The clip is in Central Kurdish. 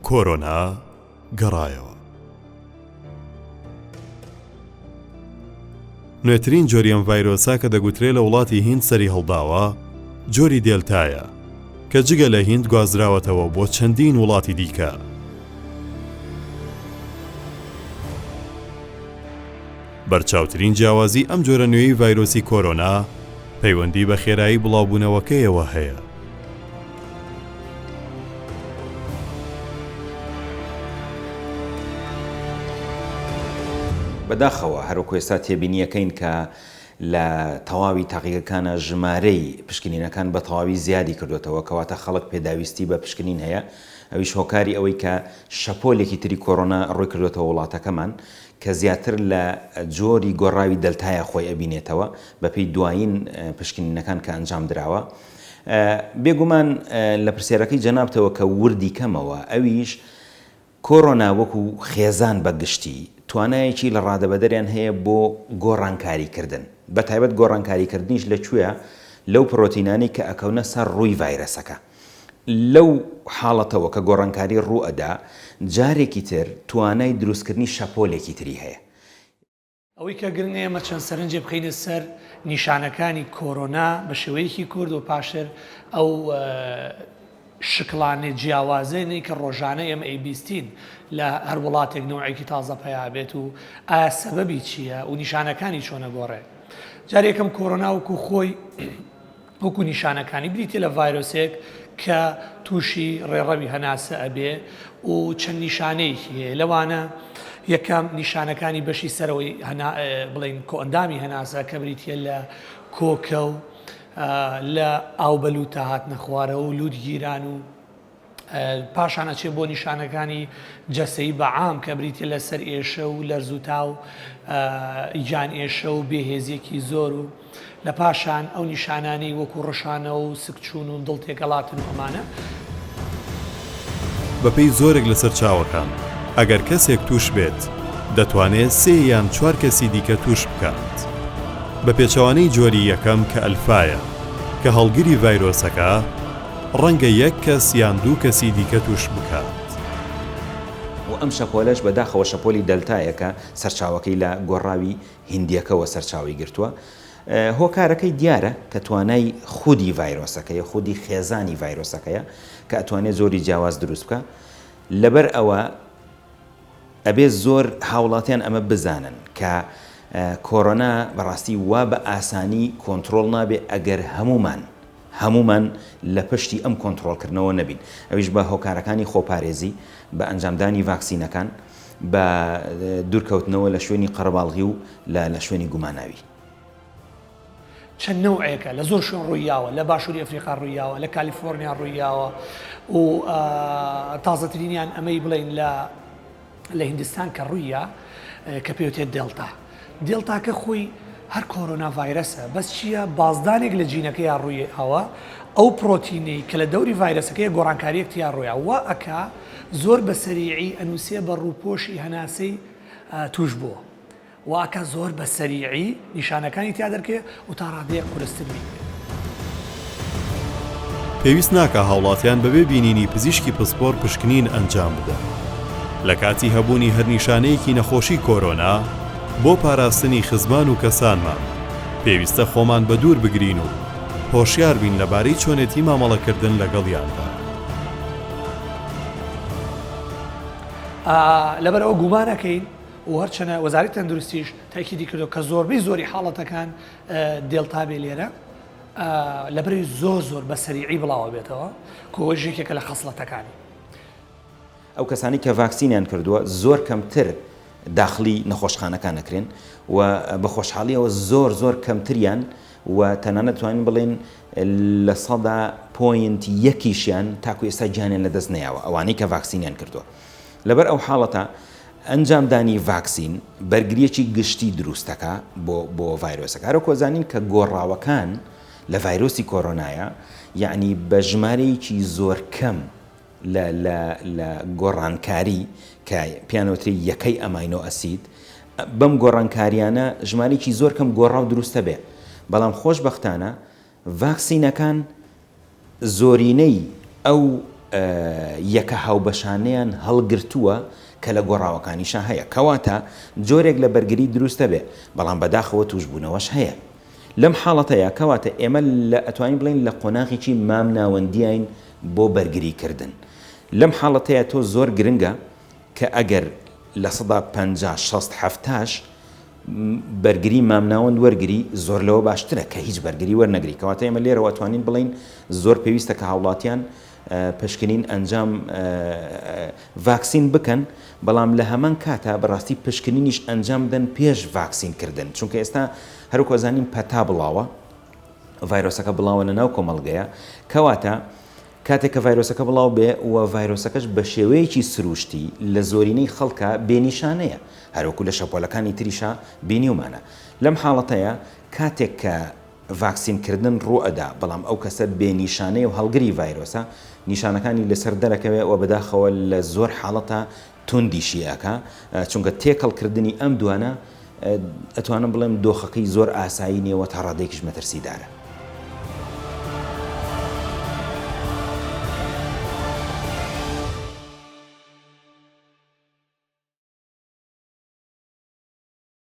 کۆرۆنا گەڕایەوە. نوێترین جۆری ئەم ڤایرۆسە کە دەگوترێ لە وڵاتی هیند سەری هەڵداوە، جۆری دێلتایە، کە جگە لە هیند گوازراوەتەوە بۆ چەندین وڵاتی دیکە. بەرچاوترین جیاوازی ئەم جۆرە نوێی ڤایرۆسی کۆرۆنا پەیوەندی بە خێرایی بڵاوبوونەوەکەیەوە هەیە. بەداخەوە هەروەکو ئێستا تێبینیەکەین کە لە تەواوی تاقیگەکانا ژمارەی پشکنینەکان بە تەواوی زیادی کردۆتەوە کەواتە خەڵک پێداویستی بە پشکنین هەیە ئەویش هۆکاری ئەوەی کە شەپۆلێکی تری کۆرۆنا ڕووی کردۆتەوە وڵاتەکەمان کە زیاتر لە جۆری گۆڕاوی دەلتایە خۆی ئەبینێتەوە بەپێی دوایین پشکنینەکان کە ئەنجام دراوە. بێگومان لە پرسیارەکەی جەنابتەوە کە وردی کەمەوە ئەویش کۆرۆنا وەکو خێزان بە گشتی توانایەکی لە ڕادەبەدەریان هەیە بۆ گۆڕانکاری کردن بە تایبەت گۆڕانکاری کردنیش لە کوێ لەو پرۆتینانەی کە ئەکەونە سەر ڕووی ڤایرەسەکە لەو حاڵەتەوە کە گۆڕانکاری ڕوو ئەدا جارێکی تر توانای دروستکردنی شەپۆلێکی تری هەیە. ئەوەی کە گرنگە ئێمە چەند سەرنجێ بخەینە سەر نیشانەکانی کۆرۆنا بە شێوەیەکی کورد و پاشتر ئەو شکڵانێ جیاوازێنەی کە ڕۆژانە ئێمە ئەیبیستین لە هەر وڵاتێک نەوعێکی تازە پەیا بێت و ئایا سەبەبی چییە و نیشانەکانی چۆنە گۆڕێ جار یەکەم کۆرۆنا وەکو خۆی وەکو نیشانەکانی بریتیە لە ڤایرۆسێک کە تووشی ڕێڕەوی هەناسە ئەبێ و چەند نیشانەیەکی هەیە لەوانە یەکەم نیشانەکانی بەشی سەرەوەی بڵین کۆئەندامی هەناسە کە بریتە لە کۆکە و لە ئاو بەلووتە هاتنە خوارەوە و لووت گیران و پاشان ئەچێ بۆ نیشانەکانی جەسەی بە عام کە بریتە لە سەر ئێشە و لەرز و تا و گیان ئێشە و بێهێزیەکی زۆر و لە پاشان ئەو نیشانانەی وەکو ڕشانەوە و سکچوون و دڵ تێکەڵاتن و ئەمانە. بەپێی زۆرێک لە سەرچاوەکان، ئەگەر کەسێک تووش بێت، دەتوانێت سێ یان چوار کەسی دیکە تووش بکات. بە پێچەوانەی جۆری یەکەم کە ئەلفایە، کە هەڵگری ڤایرۆسەکە، ڕەنگە یەک کەس یان دوو کەسی دیکە تووش بکات. و ئەم شەپۆلەش بە داخەوە شەپۆلی دەلتایە کە سەرچاوەکەی لە گۆڕاوی هیندیەکەوە سەرچاوەی گرتووە. هۆکارەکەی دیارە کە توانای خودی ڤایرۆسەکەیە، خودی خێزانی ڤایرۆسەکەیە کە ئەتوانێ جۆری جیاواز دروست بکا. لەبەر ئەوە ئەبێ زۆر هاوڵاتیان ئەمە بزانن کە کۆرۆنا بەڕاستی وا بە ئاسانی کۆنترۆڵ نابێ ئەگەر هەموومان هەموومان لە پشتی ئەم کۆنترۆڵکردنەوە نەبین ئەویش بە هۆکارەکانی خۆپارێزی بە ئەنجامدانی ڤاکسینەکان بە دوورکەوتنەوە لە شوێنی قەرەباڵغی و لە لە شوێنی گوماناوی. چەند نەوعێکە لە زۆر شوێن ڕوویاوە لە باشووری ئەفریقا ڕوویاوە لە کالیفۆرنیا ڕوویاوە و تازەترینیان ئەمەی بڵێین لە لە هیندستان کە ڕوویە کە پێوتێت دێلتا دێلتاکە خۆی هەر کۆرۆنا ڤایرەسە بەس چییە بازدانێک لە جینەکەیا ڕووی ئەوە ئەو پرۆتینەی کە لە دەوری ڤایرەسەکەی گۆڕانکاریەک تیا ڕوویا وا ئەکا زۆر بە سەریعی ئەنووسێ بە ڕووپۆشی هەناسەی توش بووە وا ئەکا زۆر بە سەریعی نیشانەکانی تیا دەرکەوێ و تا ڕادەیەک قورستر بیگرێ. پێویست ناکا هاوڵاتیان بەبێ بینینی پزیشکی پسپۆر پشکنین ئەنجام بدەن لە کاتی هەبوونی هەر نیشانەیەکی نەخۆشی کۆرۆنا، بۆ پاراستنی خزمان و کەسانمان پێویستە خۆمان بەدوور بگرین و هۆشیار بین لەبارەی چۆنێتی مامەڵەکردن لەگەڵیاندا. لەبەرئەوە گومان ئەکەین و هەرچەنە وەزارەتی تەندروستیش تاکیدی کردەوە کە زۆربەی زۆری حاڵەتەکان دێلتا بێ لێرە لەبەرەوەی زۆر زۆر بە سەریعی بڵاوە بێتەوە کۆش یەکێکە لە خەسڵەتەکانی. ئەو کەسانەی کە ڤاکسینیان کردووە زۆر کەمتر داخڵی نەخۆشخانەکان ئەکرێن و بە خۆشحاڵیەوە زۆر زۆر کەمتریان و تەنانەت توانین بڵێین 0.1% یەکیشیان تاکو ئێستا گیانیان لەدەست نەیاوە ئەوانەی کە ڤاکسینیان کردووە لەبەر ئەو حاڵەتە ئەنجامدانی ڤاکسین بەرگرییەکی گشتی دروست دەکا بۆ بۆ ڤایرۆسەکە. هەروەک ئەزانین کە گۆڕاوەکان لە ڤایرۆسی کۆرۆنایە یەعنی بە ژمارەیەکی زۆر کەم لە لە لە گۆڕانکاری کە پێیان ئەوترێ یەکەی ئەماینۆ ئەسید بەم گۆڕانکاریانە ژمارەیەکی زۆر کەم گۆڕاو دروستە بێ بەڵام خۆشبەختانە ڤاکسینەکان زۆرینەی ئەو. یەکە هاوبەشانەیان هەڵگرتووە کە لە گۆڕاوەکانیشا هەیە. کەواتە جۆرێک لە بەرگری دروست دەبێ، بەڵام بەداخەوە تووشبوونەوەش هەیە. لەم حاڵەتەیا کەواتە ئێمە لە ئەتوانین بڵێین لە قۆناغێکی مام ناوەندیاین بۆ بەرگری کردن. لەم حاڵەتەیا تۆ زۆر گرنگە کە ئەگەر 50% 60 حەفتاش بەرگری مامناوەند وەرگری زۆر لەوە باشترە کە هیچ بەرگری وەرنەگری. کەواتە ئێمە لێرەوە ئەتوانین بڵێین زۆر پێویستە کە هاوڵاتیان پشکنین ئەنجام ڤاکسین بکەن، بەڵام لە هەمان کاتا بەڕاستی پشکنینیش ئەنجام بدەن پێش ڤاکسین کردن، چونکە ئێستا هەروەکو ئەزانین پەتا بڵاوە، ڤایرۆسەکە بڵاوە لە ناو کۆمەڵگەیە، کەواتە کاتێک کە ڤایرۆسەکە بڵاو بێ و ڤایرۆسەکەش بە شێوەیەکی سروشتی لە زۆرینەی خەڵکا بێ نیشانەیە، هەروەکو لە شەپۆلەکانی تریشا بینیومانە. لەم حاڵەتەیا کاتێک کە ڤاکسین کردن ڕوو ئەدا بەڵام ئەو کەسە بێ نیشانەیە و هەڵگری ڤایرۆسە، نیشانەکانی لەسەر دەرەکەوێ و بەداخەوە لە زۆر حاڵەتا توندیشی ئەکا، چونکە تێکەڵ کردنی ئەم دوانە ئەتوانم بڵێم دۆخەکەی زۆر ئاسایی نیە و تا ڕادەیەکیش مەترسیدارە.